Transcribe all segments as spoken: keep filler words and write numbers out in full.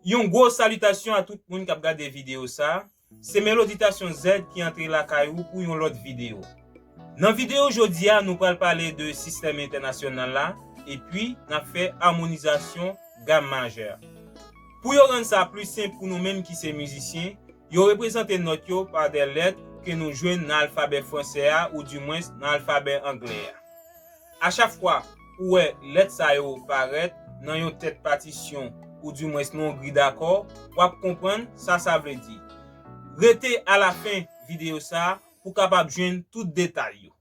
Yon gwo salitasyon a tout moun k ap gade videyo sa. Se Melody Tasyon Z ki antre lakay ou pou yon lòt videyo. Nan videyo jodi a, nou pral pale de sistèm entènasyonal la, epi n ap fè amonizasyon gam majè. Pou yo rann sa pli senp pou nou menm ki se mizisyen, yo reprezante nòt yo pa de lèt ke nou jwenn nan alfabè fransè a, oudimwens nan alfabè anglè a. A chak fwa ou wè lèt sa yo parèt nan yon tèt patisyon, oudimwens nan yon gri dakò, w ap konprann sa sa vle di. Rete alafen videyo sa a pou w kapab jwenn tout detay yo.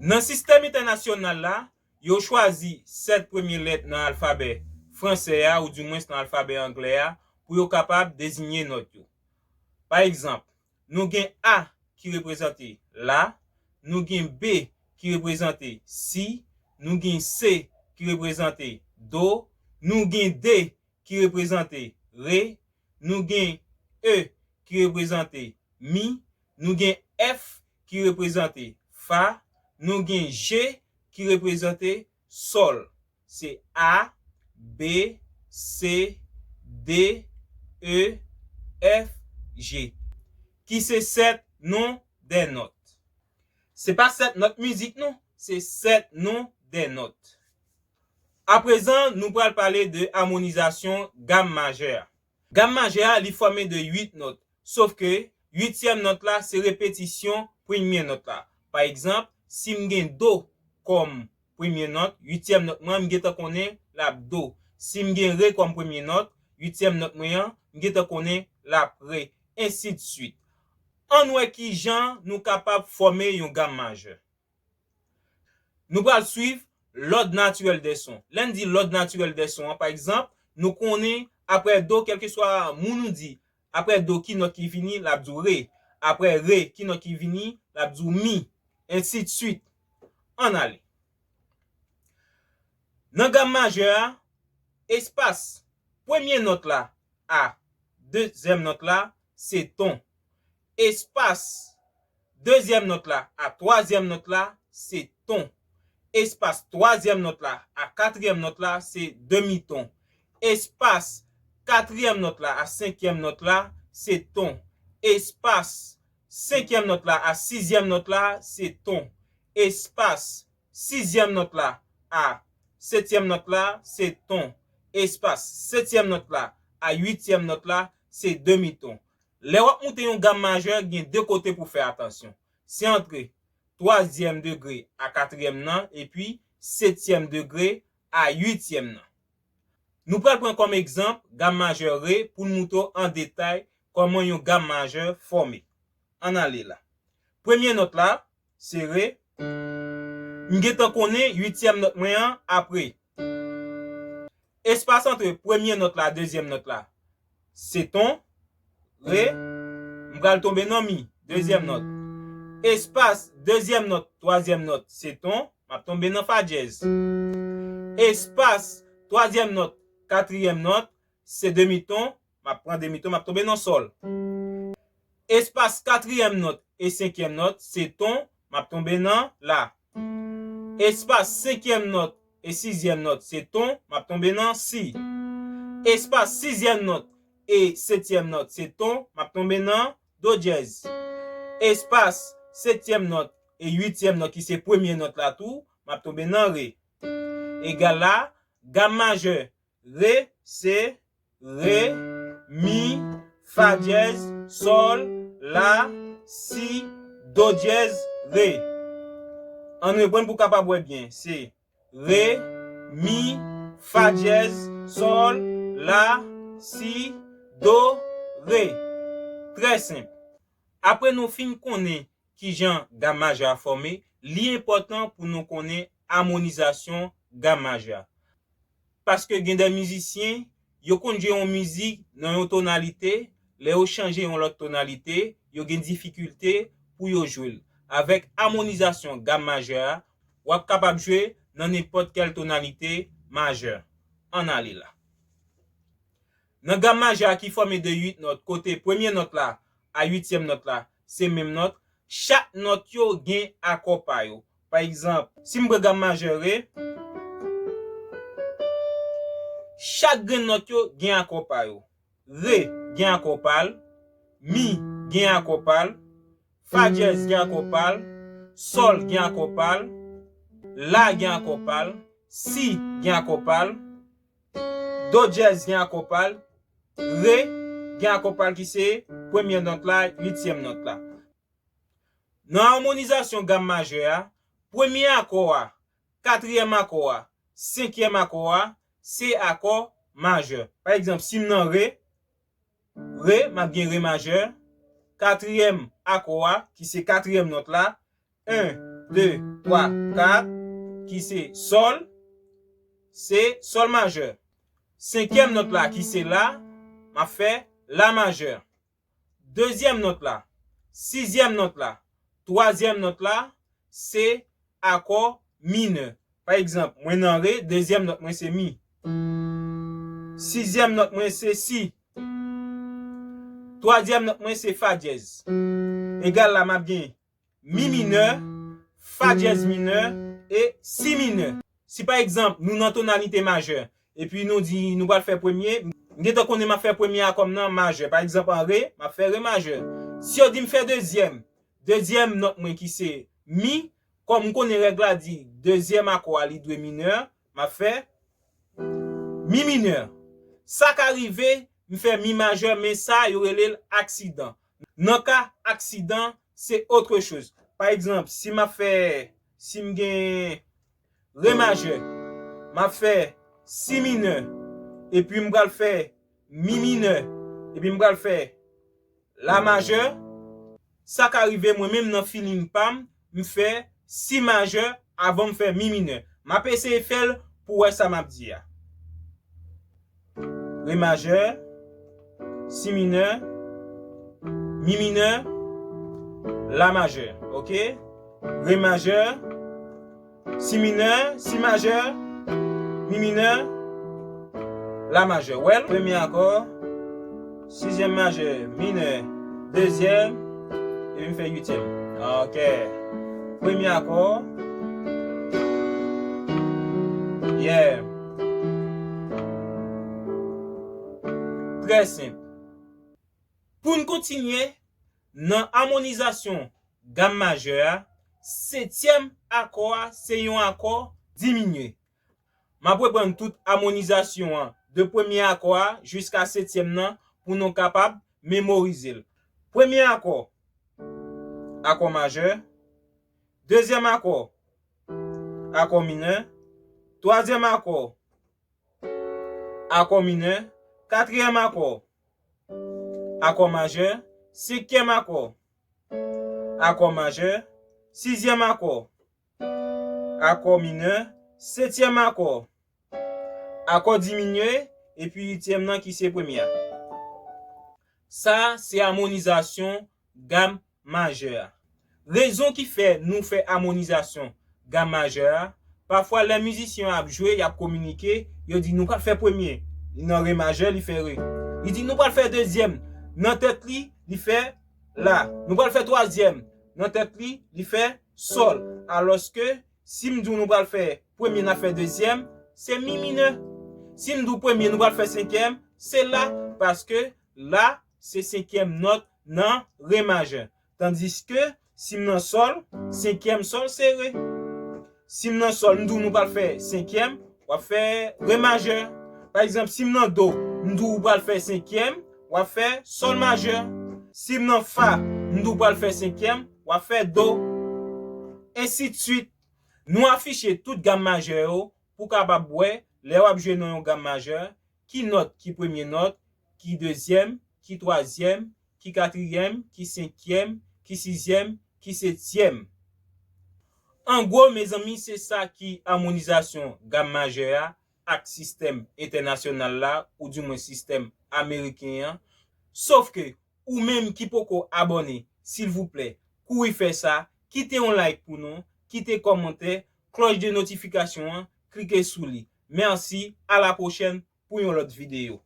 Nan sistèm entènasyonal la, yo chwazi sèt premye lèt nan alfabè fransè a, oudimwens nan alfabè anglè a, pou yo kapab deziye nòt yo. Pa egzanp, nou gen A ki reprezante la, nou gen B ki reprezante si, nou gen C ki reprezante do, nou gen D ki reprezante re, nou gen E ki reprezante mi, nou gen F ki reprezante fa, nou gen G ki reprezante sòl. Se A, B, C, D, E, F, G, ki se sèt non dè nòt. Se pa sèt nòt mizik non, se sèt non dè nòt. Aprezan, nou pral pale de amonizasyon gam majè a. Gam majè a, li fòme de uit nòt, sof ke uityèm nòt la se repetisyon premye nòt la. Pa egzanp, si m gen do kòm premye nòt, uityèm nòt mwen, m gentan konnen l ap do. Si m gen re kòm premye nòt, uityèm nòt mwen an, m gentan konnen l ap re, ensidswit. Ann wè kijan nou kapab fòme yon gam majè. Nou pral swiv lòd natirèl dè son. Lè n di lòd natirèl dè son an, pa egzanp, nou konnen aprè do, kèlkeswa moun ou di, aprè do ki nòt ki vini, l ap di w re. Aprè re, ki nòt ki vini, l ap di w mi. Ensidswit. Ann ale. Nan gam majè a, espas premye nòt la a dezyèm nòt la se ton. Espas dezyèm nòt la a twazyèm nòt la se ton. Espas twazyèm nòt la a katriyèm nòt la se demiton. Espas katriyèm nòt la a senkyèm nòt la se ton. Espas senkyèm nòt la a sizyèm nòt la se ton. Espas sizyèm nòt la a setyèm nòt la se ton. Espas setyèm nòt la a uityèm nòt la se demiton. Lè w ap moute yon gam majè, gen de kote pou w fè atansyon. Se antre twazyèm degre a katriyèm nan epi setyèm degre a uityèm nan. Nou pral pran kòm egzanp gam majè re pou n moutre w an detay kòman yon gam majè fòme. Ann ale la. Premye nòt la, se re. M gentan konnen uityèm nòt mwen an ap re. Espas antre premye nòt la, dezyèm nòt la, se ton, re. M pral tonbe nan mi, dezyèm nòt. Espas dezyèm nòt, twazyèm nòt, se ton, m ap tonbe nan fa dyèz. Espas twazyèm nòt, katriyèm nòt, se demiton, m ap pran demiton, m ap tonbe nan sòl. Espas katriyèm nòt e senkyèm nòt, se ton, m ap tonbe nan la. Espas senkyèm nòt e sizyèm nòt, se ton, m ap tonbe nan si. Espas sizyèm nòt e setyèm nòt, se ton, m ap tonbe nan do dyèz. Espas setyèm nòt e uityèm nòt, ki se premye nòt la tou, m ap tonbe nan re. Egal a gam majè re, se re, mi, fa dyèz, sòl, la, si, do dyèz, re. Ann reprann pou w kapab wè byen. Se re, mi, fa dyèz, sòl, la, si, do, re. Trè senp. Apre nou fin konnen kijan gam majè a fòme, li enpòtan pou nou konnen amonizasyon gam majè a. Paske gen de mizisyen, yo konn jwe yon mizik nan yon tonalite, lè yo chanje yon lòt tonalite, yo gen difikilte pou yo jwe l. Avèk amonizasyon gam majè a, w ap kapab jwe nan nenpòt kèl tonalite majè. Ann ale la. Nan gam majè a ki fòme de uit nòt, kote premye nòt la a uityèm nòt la se menm nòt, Chak nòt yo gen akò pa yo. Pa egzanp, si m pran gam majè re, chak grenn nòt yo gen akò pa yo. Re gen akò pa l, mi gen akò pa l, fa dyèz gen akò pa l, sòl gen akò pa l, la gen akò pa l, si gen akò pa l, do dyèz gen akò pa l, re gen akò pa l ki se premyè nòt la, uityèm nòt la. Nan amonizasyon gam majè a, premye akò a, katriyèm akò a, senkyèm akò a, se akò majè. Pa egzanp, si m nan re, re, m ap gen re majè. Katriyèm akò a, ki se katriyèm nòt la, en, de, twa, kat, ki se sòl, se sòl majè. Senkyèm nòt la, ki se la, m ap fè la majè. Dezyèm nòt la, sizyèm nòt la, twazyèm nòt la, se akò minè. Pa egzanp, mwen nan re, dezyèm nòt mwen se mi. Sizyèm nòt mwen se si. Twazyèm nòt mwen se fa dyèz. Egal la, m ap gen mi minè, fa dyèz minè e si minè. Si pa egzanp, nou nan tonalite majè, epi nou di nou pral fè premye, m gentan konnen m ap fè premye akò m nan majè. Pa egzanp, an re, m ap fè re majè. Si yo di m fè dezyèm, dezyèm nòt mwen ki se mi, kòm m konnen règ la di dezyèm akò a li dwe minè, m ap fè mi minè. Sa ka rive, m fè mi majè, men sa yo rele l aksidan. Nan ka aksidan, se autre chose. Pa egzanp, si m ap fè, si m gen re majè, m ap fè si minè, epi m pral fè mi minè, epi m pral fè la majè, sa ka rive mwen menm nan feeling pa m, m fè si majè avan m fè mi minè. M ap eseye fè l pou wè sa m ap di a. Re majè, si minè, mi minè, la majè. Oke? Re majè, si minè, si majè, mi minè, la majè. Wè l? Premye akò, sizyèm majè, minè, dezyèm, epi m fè uityèm. Oke. Premye akò. Yeah. Trè senp. Pou n kontinye, nan amonizasyon gam majè a, setyèm akò a se yon akò diminye. M ap reprann tout amonizasyon an, de premye akò a jiska setyèm nan, pou nou kapab memorize l. Premye akò, akò majè. Dezyèm akò, akò minè. Twazyèm akò, akò minè. Katriyèm akò, akò majè. Senkyèm akò, akò majè. Sizyèm akò, akò minè. Setyèm akò, akò diminye. Epi uityèm nan ki se premye a. Sa se amonizasyon gam majè a. Rezon ki fè nou fè amonizasyon gam majè a, pafwa lè mizisyen an ap jwe, y ap kominike, yo di nou pral fè premye, li nan re majè, li fè re. Li di nou pral fè dezyèm, nan tèt li, li fè la. Nou pral fè twazyèm, nan tèt li, li fè sòl. Alòske, si m di w nou pral fè premye, n ap fè dezyèm, se mi minè. Si m di w premye, nou pral fè senkyèm, se la, paske la, se senkyèm nòt nan re majè. Tandiske, si m nan sòl, senkyèm sòl se re. Si m nan sòl, m di w nou pral fè senkyèm, w ap fè re majè. Pa egzanp, si m nan do, m di w ou pral fè senkyèm, w ap fè sòl majè. Si m nan fa, m di w pral fè senkyèm, w ap fè do. Ensidswit. Nou afiche tout gam majè yo pou w kapab wè, lè w ap jwe nan yon gam majè, ki nòt ki premye nòt, ki dezyèm, ki twazyèm, ki katriyèm, ki senkyèm, ki sizyèm, ki setyèm. An gwo, mezanmi, se sa ki amonizasyon gam majè a ak sistèm entènasyonal la, oudimwen sistèm ameriken an. Sofke, ou menm ki poko abòne, silvouplè, kouri fè sa, kite yon like pou nou, kite kòmantè, klòch de notifikasyon an, klike sou li. Mèsi, a la pwochèn pou yon lòt videyo.